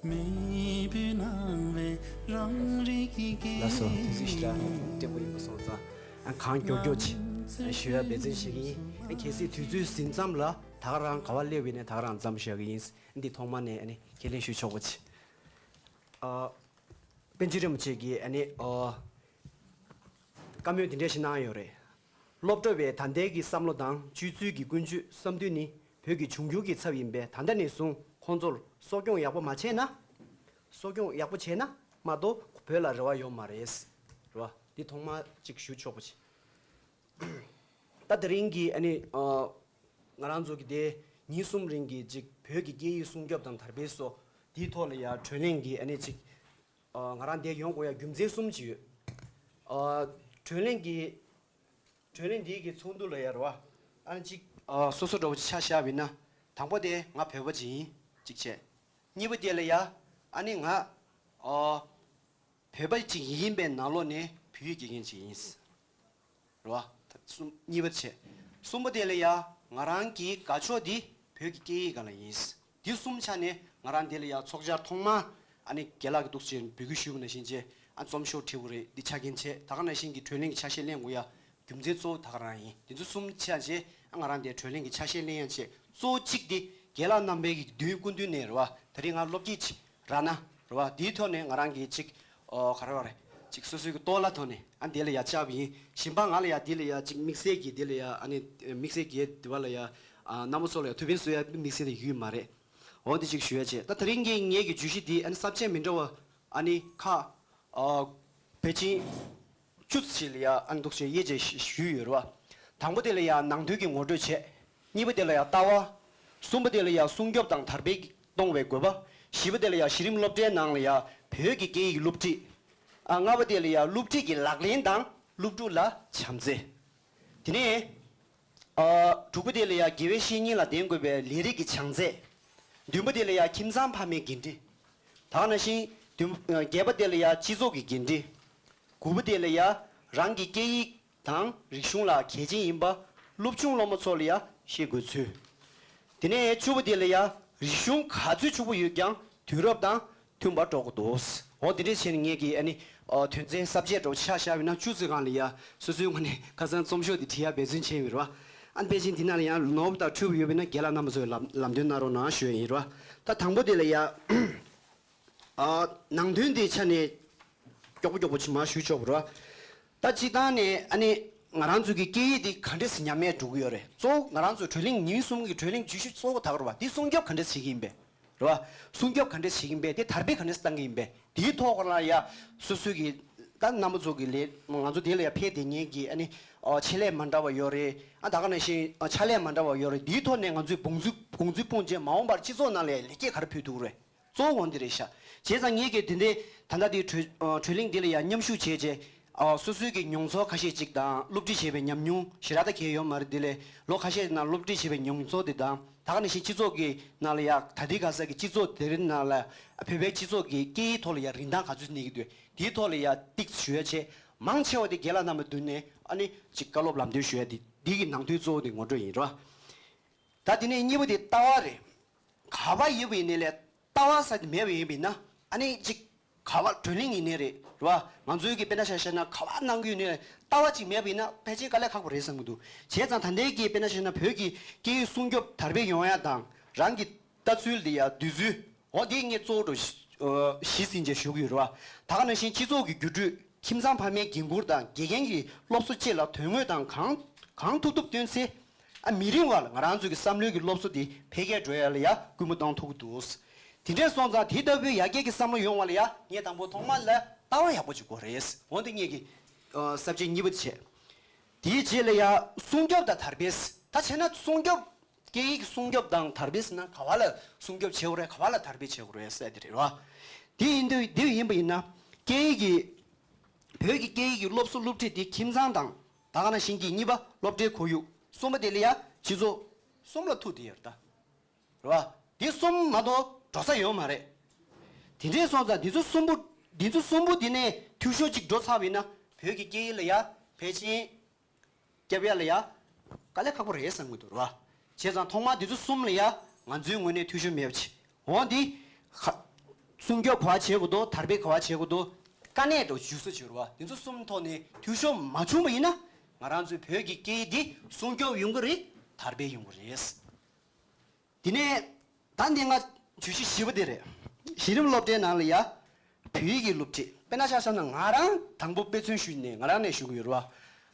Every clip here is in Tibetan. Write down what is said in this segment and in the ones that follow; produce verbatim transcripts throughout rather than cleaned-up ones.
མེས་པོའི་ནང་བའི་རང་རིགས་ཀྱི་སྐད་ཡིག་ལགས་སོ། དུས་ཚོད་ཞེ་དྲག་བཀྲེན་པོ་ཡིན་པ་སོང་ཙང་། ཨ། གང་མགྱོགས་མགྱོགས་ཅིག་ཞུ་ཡ་འབད་བརྩོན་བྱེད་ཀྱི་ཡིན། ཨ། གལ་སྲིད་དུས་ཚོད་ཟིན་ཙམ་ལ་ད་ག་རང་ག་པར་སླེབས་ཡིན་ནའི་ད་ག་རང་མཚམས་བཞག་གི་ཡིན། འདི་ཐོག་མ་ནས་ཨ་ནི་ཁས་ལེན་ཞུ་ཆོག་པ་ཅིག། ཨ། པཎ་ཆེན་རིན་པོ་ཆེ་གིས་ཨ་ནི། ཨ། བཀའ་མོལ་འདི་འདྲ་ཞིག་གནང་ཡོད་རེད། སློབ་གྲྭ་བའི་ད་ལྟའི་གི་བསམ་བློ་དང་སྤྱོད་ཚུལ་གྱི་ཀུན་སྤྱོད་བསམ་འདུན་ནི་བོད་ཀྱི་འབྱུང་འགྱུར་གྱི་ཚབ་ཡིན་པས། ད་ལྟ་ནས་བཟུང་ཁོང་ཚོར་གསོ་སྐྱོང་ཡག་པོ་མ་བྱས་ན། གསོ་སྐྱོང་ཡག་པོ་བྱས་ན་མ་གཏོགས་བོད་ལ་རེ་བ་ཡོད་མ་རེད། རེད་བ། འདི་ཐོག་མ་གཅིག་ཞུ་ཆོག་པ་ཅིག། ད་དེ་རིང་གི་ཨ་ནི། ཨ། ང་རང་ཚོ་གི་དེ་ཉིན་གསུམ་རིང་གི་ཅིག་བོད་ཀྱི་སྐད་ཡིག་སྲུང་སྐྱོབ་དང་དར་སྤེལ་སོགས་དེའི་ཐོག་ལ་ཡ་གྲོས་གླེང་གི་ཨ་ནི་ཅིག། ཨ། ང་རང་འདིར་ཡོང་དགོས་ཡ་རྒྱུ་མཚན་གསུམ་ཅིག་ཡོད། ཨ། གྲོས་གླེང་གི། གྲོས་གླེང་འདིའི་གི་ཚོགས་འདུ་ལ་ཡ་རེད་བ། ཨ་ནི་ཅིག། ཨ། སོ་སོ་འདྲ་བོ་ཅིག་ཆ་བཞག་པ་ཡིན་ན། དང་པོ་དེ་ང་བོད་པ་ཅིག་ཡིན། གཅིག་བྱས། གཉིས་པ་དེ་ལ་ཡ། ཨ་ནི་ང་། ཨ། བོད་པ་ཅིག་ཡིན་པའི་ནང་ལོགས་ནས་བོད་ཡིག་དགེ་རྒན་ཅིག་ཡིན། རེད་བ། གསུམ། གཉིས་པ་བྱས། གསུམ་པ་དེ་ལ་ཡ། ང་རང་གི་དགའ་ཕྱོགས་འདི་བོད་ཀྱི་སྐད་ཡིག་སྒང་ལ་ཡིན། འདི་གསུམ་ཆ་ནས་ང་རང་འདི་ལ་ཡ་ཚོགས་བཅར་ཐོག་མ། ཨ་ནི་རྒན་ལགས་ཀྱིས་འདུག་སེ་འབོད་སྐུལ་ཞུས་པ་ནང་བཞིན་བྱས། ཨ། རྩོམ་ཤོག་བྲིས་པ་རེད། འདི་ཆ་རྐྱེན་བྱས། ད་ག་ནང་བཞིན་གྱི་གྲོས་གླེང་གི་ཆ་ཤས་ལེན་དགོས་ཡ་རྒྱུ་མཚན་གཙོ་བོ་ད་ག་རང་ཡིན། འདི་ཚོ་གསུམ་ཆ་བྱས། ཨ། ང་རང་འདིར་གྲོས་གླེང་གི་ཆ་ཤས་ལེན་ཡ་བྱས། གཙོ་བོ་གཅིག་འདི་རྒན་ལགས་རྣམ་པའི་གི་མདུན་སྐུ་མདུན་ནས་རེད་བ། ད་རེས་ང་སློབ་དེབ་ཅིག་རག་ན་རེད་བ། དེའི་ཐོག་ནས་ང་རང་གིས་ཅིག། ཨོ། ག་རེ་བ་རེད། ཅིག་སོ་སོའི་གི་ལྟོ་ལ་ཐོག་ནས། ཨ། འདི་ལ་ཡ་བཅར་བ་ཡིན། གཞན་པ་ང་ལ་ཡ་འདི་ལ་ཡ་ཅིག་དམིགས་བསལ་གྱི་འདི་ལ་ཡ། ཨ་ནི་དམིགས་བསལ་གྱི་འདི་བ་ལ་ཡ། ཨ། རྣམ་པ་ཚོ་ལ་ཡ་ཐུགས་ཕན་གསོས་ཡ་དམིགས་བསལ་དེ་ཡོད་མ་རེད། འོ། འདི་ཅིག་ཞུ་ཡ་བྱས། ད་དེ་རིང་གི་ངེད་ཀྱི་བརྗོད་གཞི་འདི། ཨ་ནི་ས་བཅད་མི་འདྲ་བ། ཨ་ནི་ཁ། ཨ། ཕལ་ཆེར་བཅུ་ཙམ་ཞིག་ལ་ཡ། ཨ་ནི་འདུག་སེ་དབྱེ་འབྱེད་ཞུས་ཡོད་རེད་བ། དང་པོ་དེ་ལ་ཡ་ནང་དོན་གྱི་ངོ་སྤྲོད་བྱས། གཉིས་པ་དེ་ལ་ཡ་ལྟ་བ། གསུམ་པ་དེ་ལ་ཡ་སྲུང་སྐྱོབ་དང་དར་སྤེལ་གཏོང་བའི་དགོས་པ། བཞི་པ་དེ་ལ་ཡ་གཞི་རིམ་སློབ་གྲྭའི་ནང་ལ་ཡ་བོད་ཀྱི་སྐད་ཡིག་སློབ་ཁྲིད། ཨ། ལྔ་པ་དེ་ལ་ཡ་སློབ་ཁྲིད་ཀྱི་ལག་ལེན་དང་སློབ་ཕྲུག་ལ་བྱམས་བརྩེ། དེ་ནས། ཨ། དྲུག་པ་དེ་ལ་ཡ་དགེ་བའི་བཤེས་གཉེན་ལ་ལྡན་དགོས་པའི་ལས་རིགས་ཀྱི་བྱང་ཚད། བདུན་པ་དེ་ལ་ཡ་ཁྱིམ་ཚང་ཕ་མའི་འགན་འཁྲི། ད་ག་ནང་བཞིན་བདུན། ཨ། བརྒྱད་པ་དེ་ལ་ཡ་སྤྱི་ཚོགས་ཀྱི་འགན་འཁྲི། དགུ་པ་དེ་ལ་ཡ་རང་གི་སྐད་ཡིག་དང་རིག་གཞུང་ལ་གལ་ཆེན་ཡིན་པ་སློབ་ཆུང་སློབ་མ་ཚོ་ལ་ཡ་ཤེས་དགོས་ཚུལ། དེ་ནས་བཅུ་པ་དེ་ལ་ཡ་རིག་གཞུང་ག་ཚོད་ཕྱུག་པོ་ཡོད་ཀྱང་དུས་རབས་དང་མཐུན་པར་འགྲོ་དགོས་འདུག། འོ། དེ་འདྲས་བྱས་ནས་ངེད་ཀྱིས། ཨ་ནི། ཨ། དོན་ཚན་ས་བཅད་འདྲ་བོ་ཆ་བཞག་པ་ཡིན་ན་བཅུ་ཙམ་སྒང་ལ་ཡ་སོ་སོའི་ངོས་ནས་ཁ་སང་རྩོམ་ཤོག་དེ་བྲིས་ཡ་འབད་བརྩོན་བྱས་ཡོད་རེད་བ། ཨ་ནི་ཕལ་ཆེར་འདི་ནང་ལ་ཡང་ནོར་བ་དང་འཁྲུལ་བ་ཡོད་པ་ཡིན་ན་རྒན་ལགས་རྣམ་པ་ཚོས་ལམ་ལམ་སྟོན་གནང་རོགས་གནང་ཞུ་ཡ་ཡིན་རེད་བ། ད་དང་པོ་དེ་ལ་ཡ། ཨ། ནང་དོན་དེ་ཆ་ནས་མགྱོགས་པོ་མགྱོགས་པོ་ཅིག་མར་ཞུ་ཆོག་པ་རེད་བ། ད་སྤྱིར་བཏང་ནས། ཨ་ནི་ང་རང་ཚོ་གི་སྐད་ཡིག་འདི་ག་འདྲས་སེ་ཉམས་ཡ་འགྲོ་གི་ཡོད་རེད། གཙོ་བོ་ང་རང་ཚོ་གྲོས་གླེང་ཉིན་གསུམ་གྱི་གྲོས་གླེང་བརྗོད་གཞི་གཙོ་བོ་ད་ག་རེད་བ། འདི་སྲུང་སྐྱོབ་ག་འདྲས་བྱེད་ཀྱི་ཡིན་པས། རེད་བ། སྲུང་སྐྱོབ་ག་འདྲས་བྱེད་ཀྱི་ཡིན་པས། དེ་དར་སྤེལ་ག་འདྲས་བཏང་གི་ཡིན་པས། དེའི་ཐོག་ལ་ཡ་སོ་སོ་གི། ད་རྣམ་པ་ཚོ་གི་ལས། ང་ཚོ་དེ་ལ་ཡ་ཕེབས་བསྡད་མཁན་གྱི། ཨ་ནི། ཨ། ཆེད་ལས་མ་འདྲ་བ་ཡོད་རེད། ཨ། ད་ག་ནང་བཞིན། ཨ། ཕྱག་ལས་མ་འདྲ་བ་ཡོད་རེད། དེའི་ཐོག་ནས་ང་ཚོས་དགོངས་ཚུལ་དགོངས་ཚུལ་སྤུངས་རྗེས་མ་འོངས་པར་སྤྱི་ཚོགས་ནང་ལ་ཡ་ལེགས་སྐྱེས་ག་རེ་ཕུལ་ཐུབ་ཀྱི་རེད། གཙོ་བོ་འོ་འདི་རེད་ཤག། བྱས་ཙང་ངེད་ཀྱིས་དེ་འདྲའི་ད་ལྟ་དེའི་གྲོས། ཨ། གྲོས་གླེང་འདི་ལ་ཡ་མཉམ་ཞུགས་བྱས་རྗེས། ཨ། སོ་སོའི་གི་མྱོང་ཚོར་ཁ་ཤས་ཅིག་དང་། སློབ་ཁྲིད་བྱས་པའི་ཉམས་མྱོང་ཞེ་དྲག་ད་གང་ཡང་ཡོད་མ་རེད། དེ་ལས་ལོ་ཁ་ཤས་ནང་སློབ་ཁྲིད་བྱས་པའི་མྱོང་ཚོར་དེ་དང་། ད་ག་ནང་བཞིན་སྤྱི་ཚོགས་ཀྱི་ནང་ལ་ཡ། ད་ལྟའི་ག་ས་གི་སྤྱི་ཚོགས་དེ་རིང་ནང་ལ་བོད་པའི་སྤྱི་ཚོགས་ཀྱི་སྐད་ཡིག་ཐོག་ལ་ཡ་རིན་ཐང་ག་ཚོད་གནས་ཀྱི་འདུག། དེའི་ཐོག་ལ་ཡ་ཏོག་ཙམ་ཞུ་ཡ་བྱས། མང་ཆེ་བ་དེ་རྒན་ལགས་རྣམ་པའི་མདུན་ནས། ཨ་ནི་ཅིག་བཀའ་སློབ་ལམ་སྟོན་ཞུ་ཡ་དེ། འདི་གི་ནང་དོན་གཙོ་བོ་དེ་ངོ་སྤྲོད་ཡིན་རོ། ད་དེ་ནས་གཉིས་པ་དེ་ལྟ་བ་རེད། ག་པར་ཡོད་པ་ཡིན་ནའི་ལས་ལྟ་བ་ཟེར་དེ་མེད་པ་ཡིན་པ་ཡིན་ན། ཨ་ནི་ཅིག་ག་པར་གྲོས་གླེང་ཡིན་ནའི་རེད། རེད་བ། ང་ཚོའི་གི་དཔེར་ན་ཆ་བཞག་ན་ག་པར་གནང་གི་ཡོད་ནའི་ལྟ་བ་ཅིག་མེད་པ་ཡིན་ན་ཕལ་ཆེར་དཀའ་ལས་ཁག་པོ་རེད་བསམ་གྱི་འདུག། བྱས་ཙང་ད་ལྟའི་གི་དཔེར་ན་ཆ་བཞག་ན་བོད་ཀྱི་སྐད་ཡིག་སྲུང་སྐྱོབ་དར་སྤེལ་ཡོང་ཡ་དང་། རང་གི་ལྟ་ཚུལ་འདི་ཡ་འདོད་ཚུལ། འོ་འདི་ངས་གཙོ་བོ་འདྲ་བོ་གཞི་འཛིན་བྱས་ཞུ་གི་ཡོད་རེད་བ། ད་ག་ནང་བཞིན་སྤྱི་ཚོགས་ཀྱི་འགྱུར་འགྲོས། ཁྱིམ་ཚང་ཕ་མའི་འགན་འཁུར་དང་དགེ་རྒན་གྱི་སློབ་གསོ་བཅས་ལ་དོན་དངོས་དང་གང་གང་ཐུབ་ཐུབ་བསྟུན་ཚེ། ཨ། མི་རིང་བར་ལ་ང་རང་ཚོའི་གི་བསམ་བློའི་གི་སློབ་གསོ་འདི་འཕེལ་རྒྱས་འགྲོ་ཡ་ལ་ཡ་སྐུལ་མ་གཏོང་ཐུབ་ཀྱི་འདུག། དེ་འདྲས་སོང་ཙང་དེ་ལྟ་བུའི་ཡར་རྒྱས་ཀྱི་བསམ་བློ་ཡོང་བ་ལ་ཡ་ངས་དང་པོ་ཐོག་མ་ལ་ལྟ་བ་ཡག་པོ་ཅིག་དགོས་རེད། འོ་འདི་ངེད་ཀྱི་ཨ་ས་བཅད་གཉིས་པ་དེ་བྱས། དེའི་རྗེས་ལ་ཡ་སྲུང་སྐྱོབ་དང་དར་སྤེལ། ད་བྱས་ན་སྲུང་སྐྱོབ། སྐད་ཡིག་སྲུང་སྐྱོབ་དང་དར་སྤེལ་ཟེར་ན་ག་པ་ལ་སྲུང་སྐྱོབ་བྱེད་དགོས་རེད། ག་པ་ལ་དར་སྤེལ་བྱེད་དགོས་རེད་ཟེར་དེ་རེད་བ། དེ་ཡིན་དུས་དེ་ཡིན་པ་ཡིན་ན་སྐད་ཡིག་གི་བོད་ཀྱི་སྐད་ཡིག་གི་སློབ་གསོ་སློབ་ཁྲིད་དེ་ཁྱིམ་ཚང་དང་། ད་ག་ནང་བཞིན་གྱི་གཉིས་པ་སློབ་གྲྭའི་ཁོར་ཡུག། གསུམ་པ་དེ་ལ་ཡ་སྤྱི་ཚོགས། གསུམ་ལ་ཐུག་དེ་ཡོད་ད། རེད་བ། དེ་གསུམ་མ་གཏོགས་འགྲོ་ས་ཡོད་མ་རེད། དེ་འདྲས་སོང་ཙང་འདི་ཚོ་གསུམ་པོ། འདི་ཚོ་གསུམ་པོ་དེ་ནས་འཐུས་ཤོར་གཅིག་འགྲོ་ཚར་བ་ཡིན་ན་བོད་ཀྱི་སྐད་ཡིག་ལ་ཡ་ཕལ་ཆེར་སྐྱོབ་ཡ་ལ་ཡ་དཀའ་ལས་ཁག་པོ་རེད་བསམ་གྱི་འདུག་རེད་བ། བྱས་ཙང་ཐོག་མར་འདི་ཚོ་གསུམ་ལ་ཡ་ང་ཚོའི་ངོས་ནས་འཐུས་ཤོར་མེད་པ་བྱེད། འོ་འདི་ཁ། སྲུང་སྐྱོབ་ག་བ་བྱེད་དགོས་འདུག་དར་སྤེལ་ག་བ་བྱེད་དགོས་འདུག་དཀའ་གནད་འདྲ་བོ་འཇུག་ས་བྱུང་རེད་བ། དེ་ཚོ་གསུམ་ཐོག་ནས་འཐུས་ཤོར་མ་བྱུང་བ་ཡིན་ན། ང་རང་ཚོའི་བོད་ཀྱི་སྐད་ཡིག་འདི་སྲུང་སྐྱོབ་ཡོང་གི་རེད། དར་སྤེལ་ཡོང་གི་རེད། དེ་ནས་ད་འདི་ང་བརྗོད་གཞི་བཞི་པ་དེ་རེད། གཞི་རིམ་སློབ་གྲྭའི་ནང་ལ་ཡ་བོད་ཡིག་གི་སློབ་ཁྲིད། དཔེར་ན་ཆ་བཞག་ན་ང་རང་དང་པོ་དཔེ་མཚོན་ཞུས་ནས་ང་རང་ནས་ཞུ་གི་ཡོད་རེད་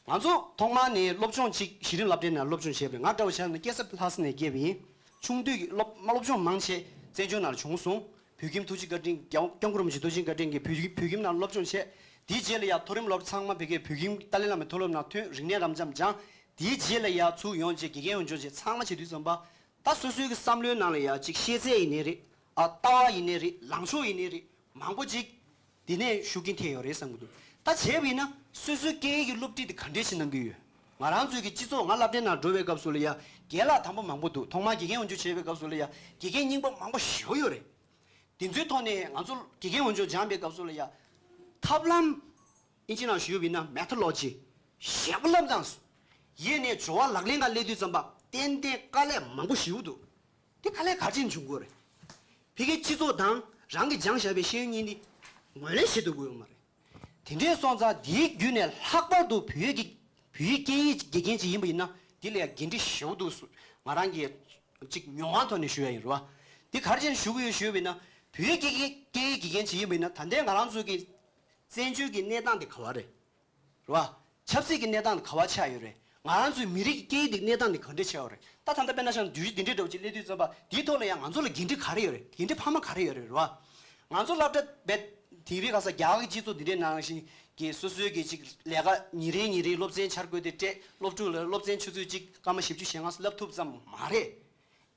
བ། ང་ཚོ་ཐོག་མར་ནས་སློབ་སྦྱོང་གཅིག་གཞི་རིམ་སློབ་གྲྭའི་ནང་སློབ་སྦྱོང་བྱས་པ་རེད། ང་འདྲ་བོ་བྱས་ན་སྐྱེས་ས་ལྷ་ས་ནས་སྐྱེས་པ་ཡིན། ཆུང་དུས་ཀྱི་སློབ་སློབ་སྦྱོང་མང་ཆེ་བཙན་བྱོལ་ནང་ལ་བྱུང་སོང་། བོད་ཁྱིམ་ཐུགས་རྗེ་བཀའ་དྲིན་སྐྱབས་སྐྱབས་མགོན་རིན་པོ་ཆེ་ཐུགས་རྗེ་བཀའ་དྲིན་གྱིས་བོད་ཁྱིམ་བོད་ཁྱིམ་ནང་སློབ་སྦྱོང་བྱས། དེའི་རྗེས་ལ་ཡང་མཐོ་རིམ་སློབ་གྲྭ་ཚང་མ་བོད་ཀྱི་བོད་ཁྱིམ་ཏཱ་ལའི་བླ་མའི་མཐོ་སློབ་ནང་ཐོན། རིག་གནས་རབ་འབྱམས་སྦྱངས། དེའི་རྗེས་ལ་ཡང་ཚུར་ཡོང་རྗེས་དགེ་རྒན་འོས་སྦྱོང་བྱས་ཚང་མ་བྱེད་དུས་ཙམ་པ། ད་སོ་སོའི་གི་བསམ་བློའི་ནང་ལ་ཡང་ཅིག་ཤེས་ཚད་ཡིན་ནའི་རེད། ཨ་ལྟ་བ་ཡིན་ནའི་རེད། ལངས་ཕྱོགས་ཡིན་ནའི་རེད། མང་པོ་ཅིག་དེ་ནས་ཤུགས་རྐྱེན་ཐེབས་ཡོད་རེད་བསམ་གྱི་འདུག་ད་བྱས་པ་ཡིན་ན་སོ་སོའི་སྐད་ཡིག་གི་སློབ་ཁྲིད་དེ་ག་འདྲས་ཞིག་གནང་གི་ཡོད། ང་རང་ཚོའི་གི་སྤྱི་ཚོགས། ང་སློབ་གྲྭའི་ནང་འགྲོ་བའི་སྐབས་སུ་ལ་ཡ་རྒན་ལགས་དང་པོ་མང་པོ་འདུག་ཐོག་མར་དགེ་རྒན་འོས་སྦྱོང་བྱེད་པའི་སྐབས་སུ་ལ་ཡ་དགེ་རྒན་རྙིང་པ་མང་པོ་ཞེ་པོ་ཡོད་རེད། དེ་ཚོའི་ཐོག་ནས་ང་ཚོ་དགེ་རྒན་འོས་སྦྱོང་སྦྱངས་པའི་སྐབས་སུ་ལ་ཡ་ཐབས་ལམ། ཨིན་ཇི་ནང་ཞུས་པ་ཡིན་ན་མེ་ཐོ་ལོ་ཇི་ཞེ་པོ་བསླབ་སྟངས་སུ། ཡེ་ནས་སྦྱོར་བ་ལག་ལེན་ཁ་སླེབས་དུས་ཙམ་པ་ཏན་ཏན་དཀའ་ལས་མང་པོ་ཞེ་པོ་འདུག་དེ་དཀའ་ལས་ག་རེ་བྱས་ནས་བྱུང་དགོས་རེད། ཕ་གིའི་སྤྱི་ཚོགས་དང་རང་གིས་སྦྱངས་བཞག་པའི་ཤེས་ཡོན་གཉིས་འདི་ངོས་ལེན་བྱེད་ཐུབ་ཀྱི་ཡོད་མ་རེད། དེ་འདྲས་སོང་ཙང་དེའི་བརྒྱུད་ནས་ལྷག་པར་དུ་བོད་ཡིག་གི་བོད་ཡིག་སྐད་ཡིག་དགེ་རྒན་ཅིག་ཡིན་པ་ཡིན་ན་དེ་ལ་ཡང་འགན་འཁྲི་ཞེ་པོ་འདུག་ང་རང་གིས་ཅིག་མྱོང་བ་ཐོག་ནས་ཞུ་ཡ་ཡིན་རེད་བ། དེ་ག་རེ་བྱས་ནས་ཞུ་གི་ཡོད་ཞུས་པ་ཡིན་ན་བོད་ཡིག་གི་སྐད་ཡིག་དགེ་རྒན་ཅིག་ཡིན་པ་ཡིན་ན་ད་ལྟའི་ང་རང་ཚོ་གི་བཙན་བྱོལ་གྱི་གནས་སྟངས་དེ་ག་བ་རེད། རེད་བ། ཆབ་སྲིད་ཀྱི་གནས་སྟངས་དེ་ག་བ་ཆགས་ཡོད་རེད། ང་རང་ཚོའི་མི་རིགས་ཀྱི་སྐད་ཡིག་དེ་གནས་སྟངས་དེ་ག་འདྲ་ཆགས་ཡོད་རེད། ད་ད་ལྟ་དཔེར་ན་ཆ་བཞག་ན་བརྗོད་གཞི་འདི་འདྲའི་འདྲ་བོ་ཅིག་སླེབས་དུས་ཙམ་པ་འདིའི་ཐོག་ལ་ཡང་ང་ཚོ་ལ་འགན་འཁྲི་ག་རེ་ཡོད་རེད། འགན་འཁྲི་འཕར་མ་ག་རེ་ཡོད་རེད། རེད་བ། ང་ཚོ་སློབ་གྲྭ་བེད་དེ་རིང་ཁ་སང་རྒྱ་གར་གྱི་སྤྱི་ཚོགས་འདི་འདྲའི་ནང་བཞིན་གྱི་སོ་སོའི་གི་ཅིག་ལས་ཀ་ཉིན་རེ་ཉིན་རེའི་སློབ་ཚན་འཆར་འགོད་དེ་སྤྲད། སློབ་ཕྲུག་ལ་སློབ་ཚན་ཆུ་ཚོད་གཅིག་སྐར་མ་བཞི་བཅུ་ཞེ་ལྔ་བསླབ་ཐུབ་ཙམ་མ་རེད།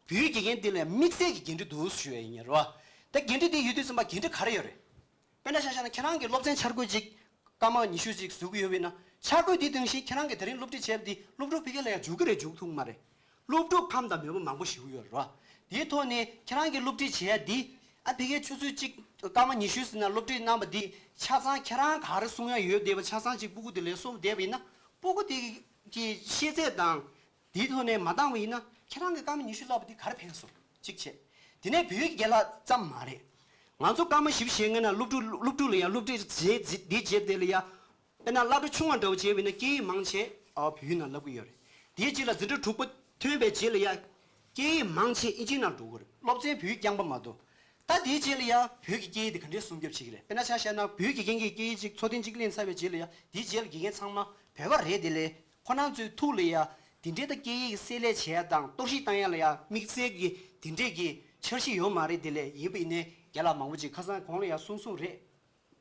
བོད་ཡིག་དགེ་རྒན་འདི་ལ་དམིགས་བསལ་གྱི་འགན་འཁྲི་འདུག་ཞུ་ཡ་ཡིན། རེད་བ། ད་འགན་འཁྲི་འདི་ཡོད་དུས་ཙམ་པ་འགན་འཁྲི་ག་རེ་ཡོད་རེད། དཔེར་ན་ཆ་བཞག་ན་ཁྱེད་རང་གིས་སློབ་ཚན་འཆར་འགོད་ཅིག་སྐར་མ་ཉི་ཤུ་ཅིག་བཟོ་གི་ཡོད་པས་ན་འཆར་འགོད་འདི་སྟེང་བཞིན་ཁྱེད་རང་གིས་དེ་རིང་སློབ་ཁྲིད་བྱས་པ་འདི་སློབ་ཕྲུག་ཕ་གི་ལ་ཡང་འཇུག་གི་རེད་འཇུག་ཐུབ་མ་རེད། སློབ་ཕྲུག་ཕམ་དང་མེས་པོ་མང་པོ་ཞིག་ཡོད་རེད་བ། དེའི་ཐོག་ནས་ཁྱེད་རང་གིས་སློབ་ཁྲིད་བྱས་ཡ་འདི་ཨ་ཕ་གིའི་ཆུ་ཚོད་གཅིག་སྐར་མ་ཉི་ཤུ་ཟིན་ན་སློབ་ཁྲིད་གནང་བ་འདི་ཆ་ཚང་ཁྱེད་རང་ག་རེ་གསུང་ཡ་ཡོད་བསྡད་པ་ཆ་ཚང་ཅིག་སྤུ་གུ་དེ་ལ་གསུངས་བསྡད་པ་ཡིན་ན་སྤུ་གུ་དེ་གི་ཤེས་ཚད་དང་། དེའི་ཐོག་ནས་མ་འདང་བ་ཡིན་ན་ཁྱེད་རང་གི་སྐར་མ་ཉི་ཤུ་བསླབ་པ་འདི་ག་རེ་ཕན་སོང་གཅིག་བྱས། དེ་ནས་བོད་ཡིག་རྒན་ལགས་ཙམ་མ་རེད། ང་ཚོ་སྐར་མ་བཞི་བཅུ་ཞེ་ལྔ་ན་སློབ་ཕྲུག་སློབ་ཕྲུག་ལ་ཡང་སློབ་ཁྲིད་བྱེད་འདི་བྱེད་དེ་ལ་ཡ། དཔེར་ན་སློབ་གྲྭ་ཆུང་བ་འདྲ་བོ་བྱས་པ་ཡིན་ན་སྐད་ཡིག་མང་ཆེ་ཨ་བོད་ཡིག་ནང་བསླབ་ཀྱི་ཡོད་རེད། དེའི་རྗེས་ལ་འཛིན་གྲྭ་དྲུག་པ་ཐོན་པའི་རྗེས་ལ་ཡ། སྐད་ཡིག་མང་ཆེ་ཨིན་ཇིའི་ནང་འགྲོ་གི་རེད། སློབ་ཚན་བོད་ཡིག་རྐྱང་པ་མ་གཏོགས། ད་དེའི་རྗེས་ལ་ཡ་བོད་ཀྱི་སྐད་ཡིག་དེ་ག་འདྲས་སྲུང་སྐྱོབ་བྱེད་ཀྱི་རེད། དཔེར་ན་ཆ་བཞག་ན་བོད་ཀྱི་དགེ་རྒན་གྱི་སྐད་ཡིག་ཅིག་འཚོ་རྟེན་གཅིག་ལེན་ཚར་བའི་རྗེས་ལ་ཡ་དེའི་རྗེས་ལ་དགེ་རྒན་ཚང་མ་བོད་པ་རེད། དེ་ལས་ཁོ་རང་ཚོའི་ཐུགས་ལ་ཡ་དེ་འདྲའི་ད་སྐད་ཡིག་གསལ་ལེ་བྱེད་ཡ་དང་གཏོར་བཤིག་བཏང་ཡ་ལ་ཡ་དམིགས་བསལ་གྱི་དེ་འདྲས་ཀྱི་འཆར་གཞི་ཡོད་མ་རེད། དེ་ལས་ཡིན་པ་ཡིན་ནའི་རྒན་ལགས་མང་པོ་ཅིག་ཁ་སང་གོང་ལ་ཡ་གསུང་གསུང་རེད།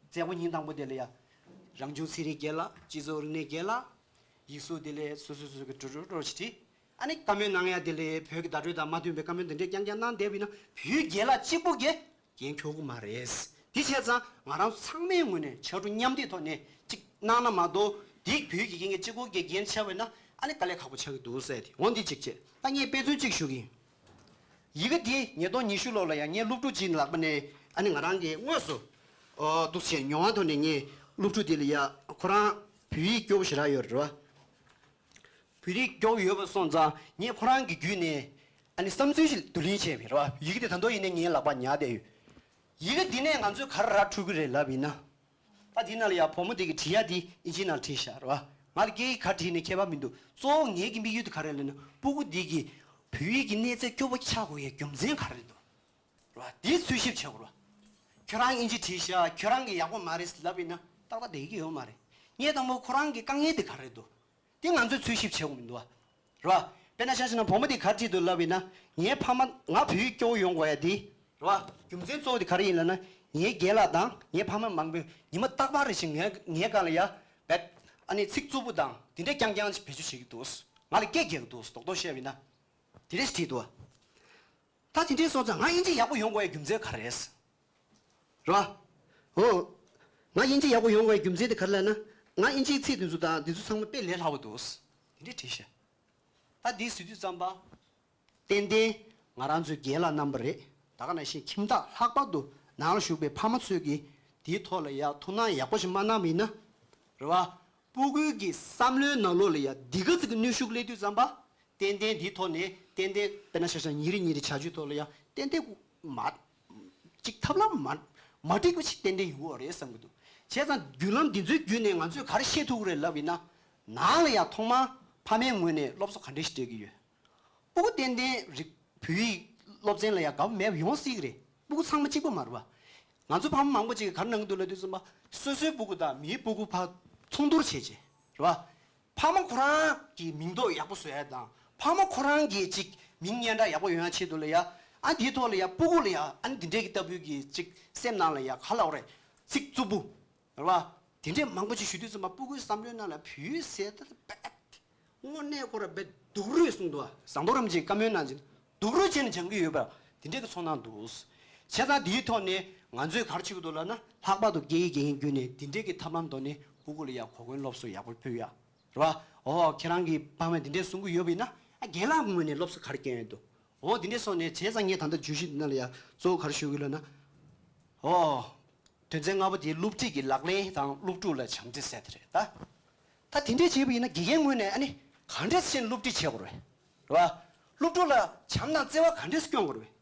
མཛད་སྒོ་ཉིན་དང་པོ་དེ་ལ་ཡ། རང་བྱུང་ཚན་རིག་རྒན་ལགས། སྤྱི་ཚོགས་རིག་གནས་རྒན་ལགས། ཡིག་གཟུགས་དེ་ལས་སོ་སོ་སོ་སོ་གི་འགྲོ་འགྲོ་འགྲོ་ཞིག་བྲིས། ཨ་ནི་བཀའ་མོལ་གནང་ཡ་དེ་ལས་བོད་ཀྱི་བརྡ་སྤྲོད་དང་མ་མཐུན་པའི་བཀའ་མོལ་དེ་འདྲས་རྐྱང་རྐྱང་གནང་བསྡད་པ་ཡིན་ན་བོད་རྒན་ལགས་གཅིག་པུ་གིས་འགན་འཁྱེར་གི་མ་རེད། དེ་བྱས་ཙང་ང་རང་ཚོ་ཚང་མའི་ངོས་ནས་ཕྱར་གྲུ་མཉམ་འདེགས་ཐོག་ནས་གཅིག་གནང་ན་མ་གཏོགས་འདི་བོད་ཀྱི་དགེ་རྒན་གཅིག་པུ་གིས་འགན་འཁྱེར་བ་ཡིན་ན་ཨ་ནི་དཀའ་ལས་ཁག་པོ་ཆགས་ཀྱི་འདུག་ཟེར་ཏེ་འོ་འདི་གཅིག་བྱས། ད་ངས་དཔེ་མཚོན་གཅིག་ཞུ་གི་ཡིན། ཡི་གེ་འདི་ཉིས་སྟོང་ཉི་ཤུ་ལོ་ལ་ཡང་ངའི་སློབ་ཕྲུག་ཅིག་ལག་པ་ནས་ཨ་ནི་ང་རང་གིས་དངོས་སུ་ཨོ་འདུག་སེ་མྱོང་བ་ཐོག་ནས་ངས་སློབ་ཕྲུག་དེ་ལ་ཡ་ཁོ་རང་བོད་ཡིག་སྐྱོ་པོ་ཞེ་དྲག་ཡོད་རེད་བ། བོད་ཡིག་སྐྱོ་པོ་ཡོད་པ་སོང་ཙང་ངས་ཁོ་རང་གི་བརྒྱུད་ནས་ཨ་ནི་བསམ་ཚུལ་ཞིག་བསྡུ་ལེན་བྱས་པ་རེད་བ། ཡི་གེ་དེ་ད་དུང་ཡིན་ནའི་ངའི་ལག་པར་ཉར་བསྡད་ཡོད། ཡི་གེ་འདི་ནས་ང་ཚོས་ག་རེ་ར་འཕྲོད་ཀྱི་རེད་ལབ་ཡིན་ན། ད་འདི་ནང་ལ་ཡང་བུ་མོ་འདི་གིས་བྲིས་ཡ་འདི་ཨིན་ཇི་ནང་བྲིས་ཤག་རེད་བ། ང་ལ་སྐད་ཡིག་ག་བྲིས་ནས་ཁྱད་པར་མི་འདུག་གཙོ་བོ་ངེད་ཀྱི་དམིགས་ཡུལ་དེ་ག་རེ་ལབ་ན་སྤུ་གུ་འདི་གིས་བོད་ཡིག་གི་གནས་ཚད་སྐྱོ་པོ་ཆགས་དགོས་ཡའི་རྒྱུ་མཚན་ག་རེ་འདུག་རེད་བ། འདི་འཚོལ་ཞིབ་བྱེད་དགོས་རེད་བ། ཁྱོད་རང་ཨིན་ཇི་བྲིས་ཤག་ཁྱོད་རང་གིས་ཡག་པོ་མ་རེད་ལབ་ཡིན་ན་ཏག་ཏག་བསྡད་ཀྱི་ཡོད་མ་རེད། ངས་དང་པོ་ཁོ་རང་གི་དཀའ་ངལ་དེ་ག་རེ་འདུག་དེ་ང་ཚོས་འཚོལ་ཞིབ་བྱེད་དགོས་མི་འདུག་བ། རེད་བ། དཔེར་ན་ཆ་བཞག་ན་བུ་མོ་དེ་ག་རེ་བྲིས་འདུག་ལབ་ཡིན་ན། ངའི་ཕ་མ་ང་བོད་ཡིག་སྐྱོ་བོ་ཡོང་དགོས་ཡ་དེ། རེད་བ། རྒྱུ་མཚན་གཙོ་བོ་དེ་ག་རེ་ཡིན་ལབ་ན། ངའི་རྒན་ལགས་དང་ངའི་ཕ་མ་མང་པོས་ཉི་མ་རྟག་པར་རེ་བཞིན་ངའི་ངའི་སྒང་ལ་ཡ་བེད་ཨ་ནི་ཚིག་རྩུབ་པོ་དང་དེ་འདྲས་རྐྱང་རྐྱང་བེད་སྤྱོད་བྱེད་ཀྱི་འདུག་ང་ལ་སྐད་རྒྱག་གི་འདུག་རྡོག་རྡོག་བཤད་པ་ཡིན་ན། དེ་འདྲས་བྲིས་འདུག་བ། ད་དེ་འདྲས་སོང་ཙང་ང་ཨིན་ཇི་ཡག་པོ་ཡོང་དགོས་ཡ་རྒྱུ་མཚན་ག་རེ་རེད། རེད་བ། འོ། ང་དབྱིན་ཇི་ཡག་པོ་ཡོང་བའི་རྒྱུ་མཚན་དེ་ག་རེ་ལབ་ན། ང་དབྱིན་ཇིའི་ཚིག་དེ་ཚོ་དང་དེ་ཚོ་ཚང་མ་དཔེ་ལས་སླ་པོ་འདུག་དེ་འདྲས་བྲིས་ཤག་ད་འདི་ཟེར་དུས་ཙམ་པ། ཏན་ཏན་ང་རང་ཚོའི་རྒན་ལགས་རྣམ་པ་རེད། ད་ག་ནང་བཞིན་ཁྱིམ་བདག་ལྷག་པར་དུ་ནང་ལ་བཞུགས་པའི་ཕ་མ་ཚོས་ཀྱིས་དེའི་ཐོག་ལ་ཡ་ཐུགས་སྣང་ཡག་པོ་ཞིག་མ་གནང་བ་ཡིན་ན། རེད་བ། སྤུ་གུའི་གི་བསམ་བློའི་ནང་ལོགས་ལ་ཡ་འདི་ག་ཙམ་གྱི་གནོན་ཤུགས་སླེབས་དུས་ཙམ་པ། ཏན་ཏན་འདིའི་ཐོག་ནས་ཏན་ཏན་དཔེར་ན་ཆ་བཞག་ན་ཉིན་རེ་ཉིན་རེ་བྱ་སྤྱོད་ཐོག་ལ་ཡང་ཏན་ཏན་མ། ཅིག་ཐབས་ལམ་མ། མ་འགྲིག་པ་ཅིག་ཏན་ཏན་ཡོང་གི་ཡོད་རེད་བསམ་གྱི་འདུག་བྱས་ཙང་བརྒྱུད་ལམ་འདི་ཚོའི་བརྒྱུད་ནས་ང་ཚོས་ག་རེ་ཤེས་ཐུབ་ཀྱི་རེད་ལབ་ཡིན་ན། ནང་ལ་ཡང་ཐོག་མར་ཕ་མའི་ངོས་ནས་སློབ་གསོ་ག་འདྲ་ཞིག་སྤྲད་ཀྱི་ཡོད། སྤུ་གུ་ཏན་ཏན་རིག་བོད་ཡིག་སློབ་ཚན་ལ་ཡང་དགའ་པོ་མེད་པ་ཡོང་སྲིད་ཀྱི་རེད། སྤུ་གུ་ཚང་མ་གཅིག་པ་མ་རེད་པ། ང་ཚོ་ཕ་མ་མང་པོ་ཅིག་གིས་ག་རེ་གནང་གི་འདུག་ལབ་དུས་ཙམ་པ། སོ་སོའི་སྤུ་གུ་དང་མིའི་སྤུ་གུ་བར་མཚུངས་བསྡུར་བྱས་བྱས་རེད་པ། ཕ་མ་ཁོ་རང་གི་མིང་འདོགས་ཡག་པོ་བཟོ་ཡ་དང་། ཕ་མ་ཁོ་རང་གིས་ཅིག་མིང་སྙན་གྲགས་ཡག་པོ་ཡོང་ཡ་ཆེད་དུ་ལ་ཡ། ཨ་དེའི་ཐོག་ལ་ཡ་སྤུ་གུ་ལ་ཡ་ཨ་ནི་འདི་འདྲའི་གི་ལྟ་བུའི་གི་ཅིག་སེམས་ནང་ལ་ཡ་ག་ལབ་དགོས་རེད། ཚིག་རྩུབ་པོ། རེད་པ། དེ་འདྲས་མང་པོ་ཅིག་ཞུ་དུས་ཙམ་པ་སྤུ་གུའི་བསམ་བློའི་ནང་ལ་བོད་ཡིག་ཟེར་ད་རྦད། དངོས་གནས་ཁོ་ར་རྦད་སྡུག་རུས་གསུངས་འདུག་པ། ཟམ་གདོང་རིན་པོ་ཆེས་བཀའ་མོལ་གནང་ཅིང་སྡུག་རུས་བྱས་ནས་སྦྱང་གི་ཡོད་པ། དེ་འདྲས་ཀྱི་ཚོར་སྣང་འདུག་བྱས་ཙང་དེའི་ཐོག་ནས་ང་ཚོས་ག་རེ་བྱེད་དགོས་འདུག་ལབ་ན། ལྷག་པར་དུ་སྐད་ཡིག་དགེ་རྒན་བརྒྱུད་ནས་དེ་འདྲས་ཀྱི་ཐབས་ལམ་ཐོག་ནས་སྤུ་གུ་ལ་ཡ་གོ་སྐོན་སློབ་གསོ་ཡག་པོ་ཕུལ་ཡ། རེད་པ། འོ་ཁྱེད་རང་གི་ཕ་མས་དེ་འདྲས་གསུང་གི་ཡོད་པ་ཡིན་ན། ཨ་རྒན་ལགས་ངོས་ནས་སློབ་གསོ་ག་རེ་སྐྱོན་ཡོད་འདུག་འོ་དེ་འདྲས་སོང་ནས་བྱས་ཙང་ངས་ད་ལྟ་བརྗོད་གཞི་འདི་ནང་ལ་ཡ་གཙོ་བོ་ག་རེ་ཞུ་གི་ལབ་ན། འོ། དོན་ཚན་ལྔ་པ་དེ་སློབ་ཁྲིད་ཀྱི་ལག་ལེན་དང་སློབ་ཕྲུག་ལ་བྱམས་བརྩེ་ཟེར་དེ་རེད་ད། ད་དེ་འདྲས་བྱས་པ་ཡིན་ན་དགེ་རྒན་ངོས་ནས་ཨ་ནི་ག་འདྲས་བྱས་ནས་སློབ་ཁྲིད་བྱེད་དགོས་རེད། རེད་པ། སློབ་ཕྲུག་ལ་བྱམས་དང་བརྩེ་བ་ག་འདྲས་སྐྱོན་དགོས་རེད།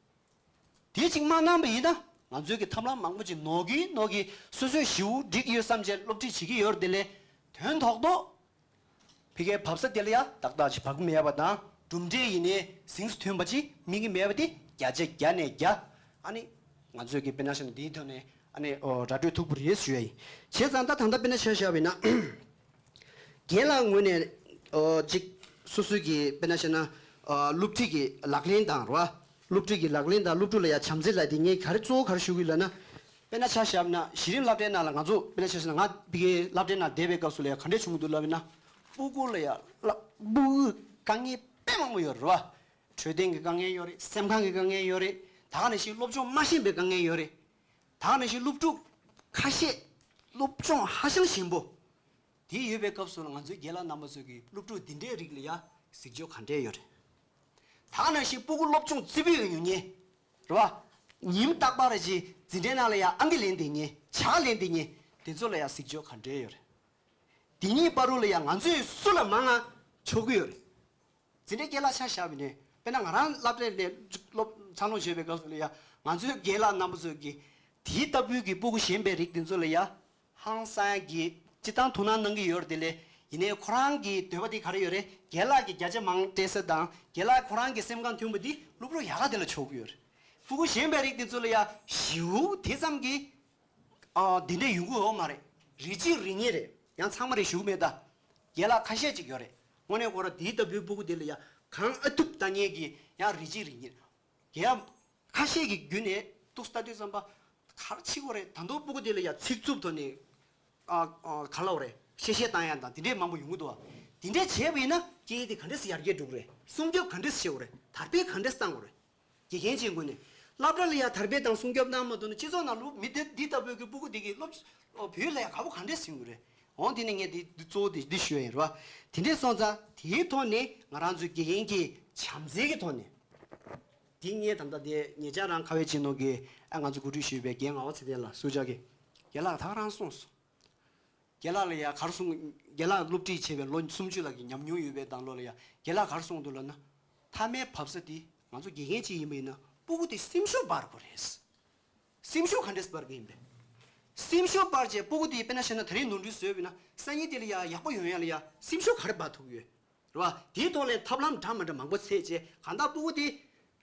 དེ་གཅིག་མ་གནང་པ་ཡིན་ན། ང་ཚོའི་གི་ཐབས་ལམ་མང་པོ་ཅིག་ནོར་གི་ནོར་གི། སོ་སོས་ཞེ་པོ་འགྲིག་ཡོད་བསམ་བྱས་སློབ་ཁྲིད་བྱེད་ཀྱི་ཡོད་རེད། དེ་ལས་དོན་རྡོག་རྡོག་ཕ་གིའི་བབས་ས་དེ་ལ་ཡ་ཏག་ཏག་ཅིག་བབས་ཀྱི་མེད་པ་དང་། གྲུབ་འབྲས་ཡིན་ནའི་གཟེངས་སུ་ཐོན་པ་ཅིག་སྨིན་གྱི་མེད་པ་དེ་བརྒྱ་ཆ་བརྒྱ་ནས་བརྒྱ། ཨ་ནི་ང་ཚོའི་གི་དཔེར་ན་བཤད་ན་འདིའི་ཐོག་ནས་ཨ་ནི་འོ་ར་སྤྲོད་ཐུབ་ཀྱི་རེད་ཞུ་ཡ་ཡིན། བྱས་ཙང་ད་ད་ལྟ་དཔེར་ན་ཆ་བཞག་པ་ཡིན་ན། རྒན་ལགས་ངོས་ནས་ཨོ་ཅིག་སོ་སོའི་གི་དཔེར་ན་བཤད་ན་ཨ་སློབ་ཁྲིད་ཀྱི་ལག་ལེན་དང་རེད་པ། སློབ་ཁྲིད་ཀྱི་ལག་ལེན་དང་སློབ་ཕྲུག་ལ་ཡ་བྱམས་བརྩེ་ལབ་དེ་ངས་ག་རེ་གཙོ་བོ་ག་རེ་ཞུ་གི་ལབ་ན། དཔེར་ན་ཆ་བཞག་ན་གཞི་རིམ་སློབ་གྲྭའི་ནང་ལ་ང་ཚོ་དཔེར་ན་ཆ་བཞག་ན་ང་ཕ་གིའི་སློབ་གྲྭའི་ནང་བསྡད་པའི་སྐབས་སུ་ལ་ཡ་ག་འདྲས་བྱུང་གི་འདུག་ལབ་ན། སྤུ་གུ་ལ་ཡ་ལ་སྤུ་གུ་དཀའ་ངལ་དཔེ་མང་པོ་ཡོད་རེད་པ། འཕྲོད་བསྟེན་གྱི་དཀའ་ངལ་ཡོད་རེད། སེམས་ཁམས་ཀྱི་དཀའ་ངལ་ཡོད་རེད། ད་ག་ནང་བཞིན་སློབ་སྦྱོང་མ་ཤེས་པའི་དཀའ་ངལ་ཡོད་རེད། ད་ག་ནང་བཞིན་སློབ་ཕྲུག་ཁ་ཤས་སློབ་སྦྱོང་ཧ་ཅང་ཞན་པོ། དེ་ཡོད་པའི་སྐབས་སུ་ལ་ང་ཚོའི་རྒན་ལགས་རྣམ་པ་ཚོས་ཀྱི་སློབ་ཕྲུག་འདི་འདྲའི་རིགས་ལ་ཡ་གཟིགས་ཕྱོགས་ག་འདྲས་ཡོད་རེད། ད་ག་ནང་བཞིན་སྤུ་གུ་སློབ་སྦྱོང་རྩེ་ཕུད་ཡོང་མཁན། རེད་པ། ཉིན་རྟག་པར་ཅིག་འཛིན་གྲྭའི་ནང་ལ་ཡ་ཨང་ཀི་ལེན་བསྡད་མཁན། ཇ་ལེན་བསྡད་མཁན། དེ་ཚོ་ལ་ཡ་གཟིགས་ཕྱོགས་ག་འདྲས་ཡོད་རེད། དེ་གཉིས་བར་དུ་ལ་ཡ་ང་ཚོས་སུ་ལ་མང་ང་ཕྱོགས་ཀྱི་ཡོད་རེད། འཛིན་གྲྭའི་རྒན་ལགས་ཆ་བཞག་པ་ཡིན་ན། དཔེར་ན་ང་རང་སློབ་གྲྭ་ནས་སློབ་འཚར་ལོངས་བྱས་པའི་སྐབས་སུ་ལ་ཡ། ང་ཚོའི་རྒན་ལགས་རྣམ་པ་ཚོས་ཀྱི་དེའི་ལྟ་བུའི་གི་སྤུ་གུ་ཞན་པའི་རིགས་དེ་ཚོ་ལ་ཡ། ཧང་སང་གི་སྤྱིར་བཏང་ཐུགས་སྣང་གནང་གི་ཡོད་རེད། དེ་ལས་ཡིན་ནའི་ཁོ་རང་གི་འདོད་པ་དེ་ག་རེ་ཡོད་རེད། རྒན་ལགས་ཀྱི་བརྒྱ་ཆ་མང་སྤྲད་ས་དང་། རྒན་ལགས་ཁོ་རང་གི་སེམས་ཁམས་མཐུན་པ་དེ་སློབ་ཕྲུག་ཡག་ག་དེ་ལ་ཕྱོགས་ཀྱི་ཡོད་རེད། སྤུ་གུ་ཞན་པའི་རིགས་དེ་ཚོ་ལ་ཡ་ཞེ་པོ་དེ་ཙམ་གྱི། ཨ། དེ་འདྲ་ཡོང་གི་ཡོད་མ་རེད། རེ་གཅིག་རེ་གཉིས་རེད། ཡང་ཚང་མ་རེད་ཞུ་གི་མེད་ད། རྒན་ལགས་ཁ་ཤས་ཅིག་ཡོད་རེད། དངོས་གནས་ཁོ་ར་དེའི་ལྟ་བུའི་སྤུ་གུ་དེ་ལ་ཡ་གང་ཨ་ཐུབ་ལྟ་མཁན་གྱི་ཡང་རེ་གཅིག་རེ་གཉིས། རྒན་ཁ་ཤས་ཀྱི་བརྒྱུད་ནས་ཏོག་ཙམ་ལྟ་དུས་ཙམ་པ། ག་རེ་བྱེད་དགོས་རེད། ད་དུང་སྤུ་གུ་དེ་ལ་ཡ་ཚིག་རྩུབ་ཐོག་ནས། ཨ། ཨ། ག་ལབ་དགོས་རེད། གཤེ་གཤེ་བཏང་ཡ་དང་དེ་འདྲས་མང་པོ་ཡོང་གི་འདུག་བ། དེ་འདྲས་བྱས་པ་ཡིན་ན་སྐད་ཡིག་དེ་ག་འདྲས་སེ་ཡར་རྒྱས་འགྲོ་གི་རེད། སྲུང་སྐྱོབ་ག་འདྲས་སེ་བྱེད་དགོས་རེད། དར་སྤེལ་ག་འདྲས་སེ་བཏང་དགོས་རེད། དགེ་རྒན་བྱེད་དགོས་ནས། སློབ་གྲྭ་ལ་ཡ་དར་སྤེལ་དང་སྲུང་སྐྱོབ་གནང་མ་ཐུབ་ན་སྤྱི་ཚོགས་ནང་སློབ་མི་དེ་འདི་ལྟ་བུའི་གི་སྤུ་གུ་དེ་གི་སློབ། བོད་ལ་ཡ་དགའ་པོ་ག་འདྲས་ཡོང་གི་རེད། འོང་དེ་ནས་ངས་འདི་འདི་གཙོ་བོ་དེ་འདི་ཞུ་ཡ་ཡིན་རེད་བ། དེ་འདྲས་སོང་ཙང་དེའི་ཐོག་ནས་ང་རང་ཚོའི་དགེ་རྒན་གྱི་བྱམས་བརྩེ་གི་ཐོག་ནས། འདི་ངས་ད་ལྟ་དེ་ཉེ་ཆར་རང་ཁ་བའི་ཆེ་ནོ་གི་ཨ་ང་ཚོ་གོ་སྒྲིག་ཞུས་པའི་རྒན་ངག་དབང་ཚེ་བརྟན་ལགས་སུ་ཅག་གི་རྒན་ལགས་ད་ག་རང་གསུངས་སོང་། རྒན་ལགས་ལ་ཡ་ག་རེ་གསུངས། རྒན་ལགས་སློབ་ཁྲིད་བྱས་པའི་ལོ་སུམ་ཅུ་ལྷག་གི་ཉམས་མྱོང་ཡོད་པའི་སྒང་ལོགས་ལ་ཡ། རྒན་ལགས་ག་རེ་གསུངས་འདུག་ལབ་ན། མཐའ་མའི་བབས་ས་དེ་ང་ཚོ་དགེ་རྒན་ཅིག་ཡིན་པ་ཡིན་ན་སྤུ་གུ་དེ་སེམས་ཤུགས་སྤར་དགོས་རེད། སེམས་ཤུགས་ག་འདྲས་སྤར་གི་ཡིན་པས། སེམས་ཤུགས་སྤར་བྱས་སྤུ་གུ་དེ་དཔེར་ན་བཤད་ན་ད་རེས་ནོར་འཁྲུལ་བཟོས་པ་ཡིན་ན་སང་ཉིན་དེ་ལ་ཡ་ཡག་པོ་ཡོང་ཡ་ལ་ཡ་སེམས་ཤུགས་ག་རེ་སྤར་ཐུབ་ཀྱི་ཡོད། རེད་བ། དེའི་ཐོག་ལ་ཐབས་ལམ་འདྲ་མི་འདྲ་མང་པོ་བཙལ་བྱས་གང་ལྟར་སྤུ་གུ་དེ་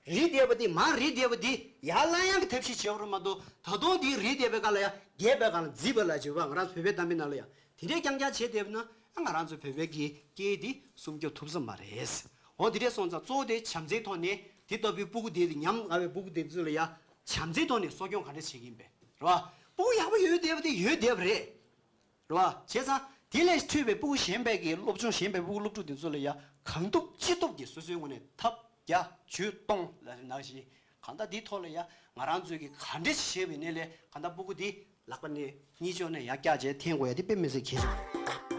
རིལ་བསྡད་པ་དེ་མར་རིལ་བསྡད་པ་དེ་ཡར་ལངས་ཡག་གི་ཐབས་ཤེས་བྱེད་དགོས་རེད་མ་གཏོགས། ད་དུང་དེ་རིལ་བསྡད་པའི་སྒང་ལ་ཡ་རྒྱས་པའི་སྒང་ལ་རྫིས་པ་ལ་བྱེད་པ། ང་རང་ཚོ་བོད་པའི་གཏམ་དཔེ་ནང་ལ་ཡ་དེ་འདྲས་རྐྱང་རྐྱང་བྱས་བསྡད་པ་ན་ཨ་ང་རང་ཚོ་བོད་པའི་གི་སྐད་དེ་སྲུང་སྐྱོབ་ཐུབ་ས་མ་རེད། འོ་དེ་འདྲས་སོང་ཙང་གཙོ་བོ་དེ་བྱམས་བརྩེའི་ཐོག་ནས་དེ་ལྟ་བུའི་སྤུ་གུ་དེ་ཉམས་དགའ་བའི་སྤུ་གུ་དེ་ཚོ་ལ་ཡ་བྱམས་བརྩེའི་ཐོག་ནས་གསོ་སྐྱོང་ག་འདྲས་བྱེད་ཀྱི་ཡིན་པས། རེད་བ། སྤུ་གུ་ཡག་པོ་ཡོད་བསྡད་པ་དེ་ཡོད་བསྡད་པ་རེད། རེད་བ། བྱས་ཙང་དེ་ལས་འཕྲོས་པའི་སྤུ་གུ་ཞན་པའི་གི་སློབ་སྦྱོང་ཞན་པའི་སྤུ་གུ་སློབ་ཕྲུག་དེ་ཚོ་ལ་ཡ་གང་ཐུབ་ཅི་ཐུབ་ཀྱིས་སོ་སོའི་ངོས་ནས་ཐབས་བརྒྱ་ཇུས་སྟོང་ལ་ནང་བཞིན་གང་ལྟར་འདིའི་ཐོག་ལ་ཡ་ང་རང་ཚོས་ཀྱི་ག་འདྲས་བྱས་པའི་ནས་ལས་གང་ལྟར་སྤུ་གུ་དེ་ལག་པ་ནས་གཉིས་ཕྱོགས་ནས་ཡར་བཀྱག་བྱས་འཐེན་དགོས་ཡ་དེ་དཔེ་མི་སྲིད་གལ་ཆེ།